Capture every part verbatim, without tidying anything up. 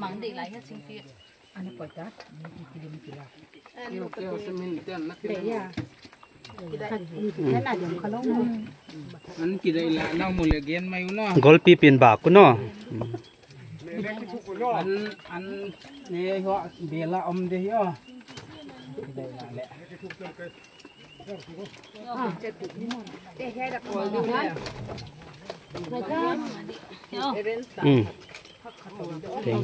Mang dei lai ha ching pi. Ana poi ta. Keu, keu, semin tian na kila. An kidai la, nau mu le gen mai u no. Golpi pin bak u no. An, an, ne ho, bela om de ho. Kidai la le. Mm. Teng.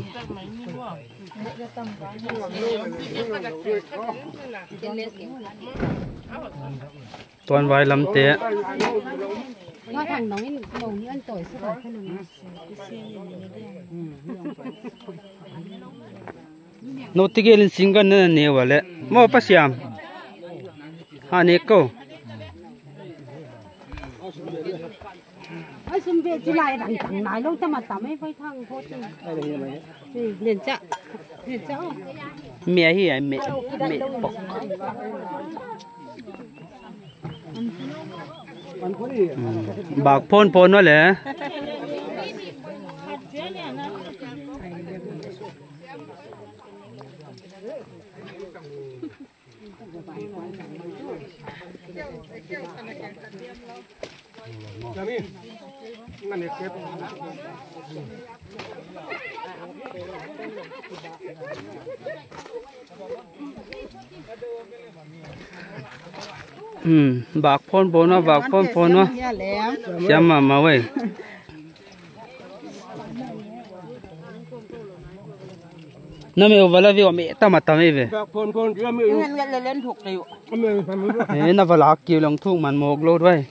Tuan vai lam te. Nga thang nong in, nong ni an toi sa ka nong. Nou tigel in singan na ne ua le. Maw Pa Siam. Ha ne kou. Ai, sum ve chi lai dang dang nai lou, tam a tam e, vai thang ko chi. Len cha. Len cha o. Me hi ai, me. Me pok. Hmm. Bak phon phon no le. Hmm, bak phon phon a, bak phon phon a. Siam mahmah ve. Na me uvala vi wa me tam a tam e ve. Phone, phone, dia me. Ngan ngan le len thuk te u. Me, me, me. Eh, na vala ki long thuk man mok lo doi.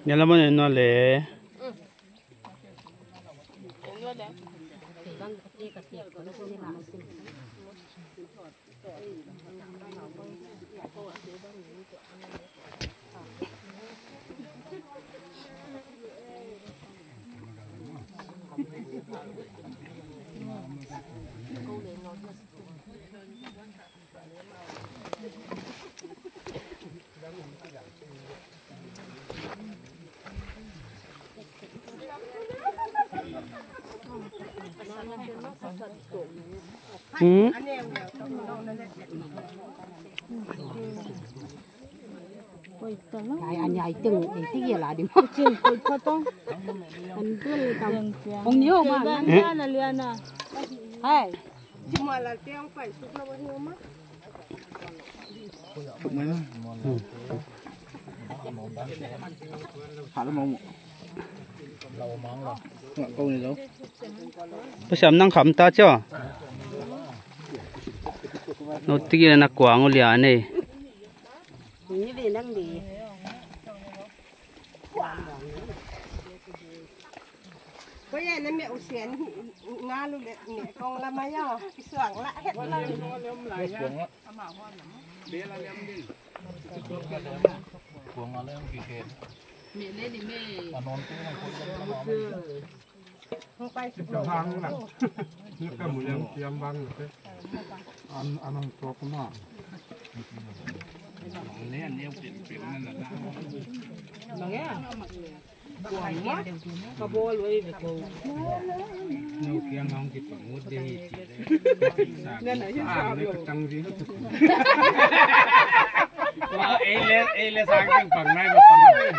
Nia la mo ne no le. Hmm? Ai, an ai teng, eh, ti ya la di mo. Chin koi photo. An tul kam. Ong ni ho ma. Liana, liana. Hai. Cuma la te ong pai suk la wa ni ma. Suk mai na. Hala mo. Nga kau ni lo. Pa Siam nang kham ta cho. Nou tigel na kuang u lia ne. Ni ve nang di. Ko ya na me usian nga lu le me kong la ma ya. Kisuang la het la. Ka bawl uai ve ko. Nu kiang hong kipangut de hi chi. Nana hi sa lo. Ei le, ei le sang kiang pang nai, pang nai.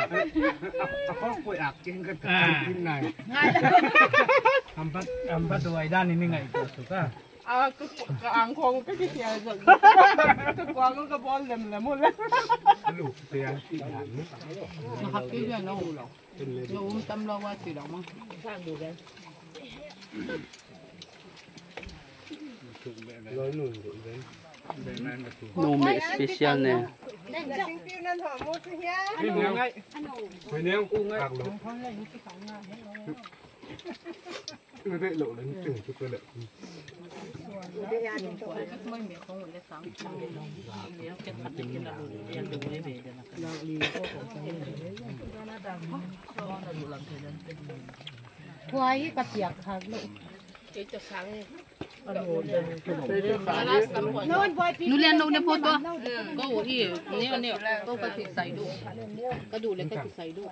A khong poi ak kiang ka pang nai. Ambat, ambat uai dan ini ngai ko suka. A, ka, ka angkong ka kisial zak. Ka kuang ka bawl lem lem ule. Alu, te ang si han. Mahak ki dia no ulo. No um tam lo wa si lo mang. Sang du gan. Loi nun du gan. No me special ne. Sing piu nan ho mo tu hia. Sing piu ngai. Sing piu ngai. Ak lo. Kuai ka piak khak lo. Nulian no ne photo. Ko hi, ne ne, ko ka kisai du. Ka du le ka kisai du.